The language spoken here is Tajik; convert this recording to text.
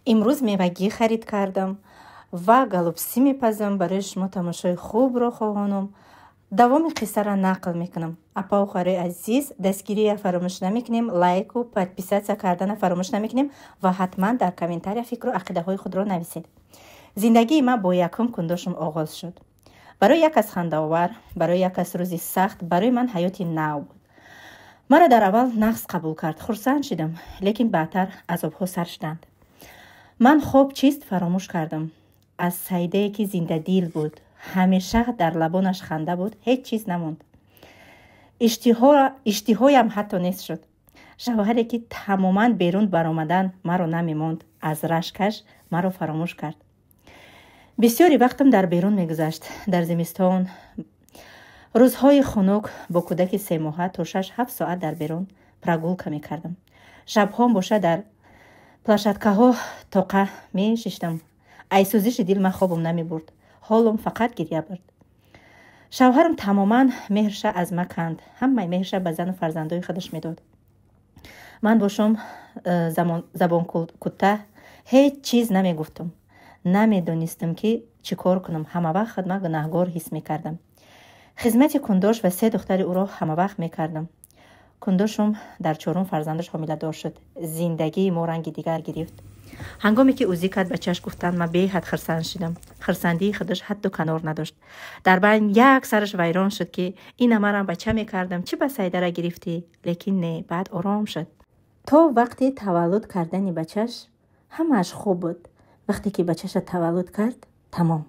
Имрӯз мевагӣ харид кардам ва голубцы мепазам. Барои шумо тамошои хубро хоҳонам. Давоми қиссаро нақл мекунам. Апау хоҳарои азиз, дастгирия фаромӯш намекунем, лайку подписаться кардана фаромӯш намекунем ва ҳатман дар комментария фикру ақидаҳои худро нависед. Зиндагии ман бо якум кундошум оғоз шуд. Барои як кас хандаовар, барои як кас рӯзи сахт, барои ман ҳаёти нав буд. Маро дар аввал нағз қабул кард, хурсанд шидам, лекин баъдтар азобҳо сар шуданд. Ман хоб чист фаромӯш кардам. Аз Саидае, ки зиндадил буд, ҳамеша дар лабонаш ханда буд, ҳеҷ чиз намонд. Иштиҳоям ҳатто нест шуд. Шавҳаре, ки тамоман берун баромадан маро намемонд, аз рашкаш маро фаромӯш кард. Бисёри вақтам дар берун мегузашт. Дар зимистон, рӯзҳои хунук, бо кӯдаки 3 моҳа то 6-7 соат дар берун прогулка мекардам. Шабҳом боша дар площадкаҳо тоқа мешиштам. Ай сӯзиши дил ман хобам намебурд, ҳолум фақат гиря бурд. Шавҳарам тамоман меҳрша аз ма канд, ҳамаи меҳрша ба зану фарзандои худаш медод. Ман бошом забонкӯтаҳ, ҳеҷ чиз намегуфтам. Намедонистам, ки чӣ кор кунам. Ҳамавақт худма гунаҳгор ҳис мекардам. Хизмати кундош ва се духтари ӯро ҳамавақт мекардам. Кундошум дар чорум фарзандаш ҳомиладор шуд. Зиндагии мо ранги дигар гирифт. Ҳангоме ки УЗИ кард, бачааш гуфтанд, ман беҳад хурсанд шудам. Хурсандии худаш ҳадду канор надошт. Дар байн як сараш вайрон шуд, ки ина марам бача мекардам, чӣ ба Сайдара гирифтӣ? Лекин не, баъд ором шуд. То вақти таваллуд кардани бачаш ҳамааш хуб буд. Вақте ки бачаша таваллуд кард, тамом.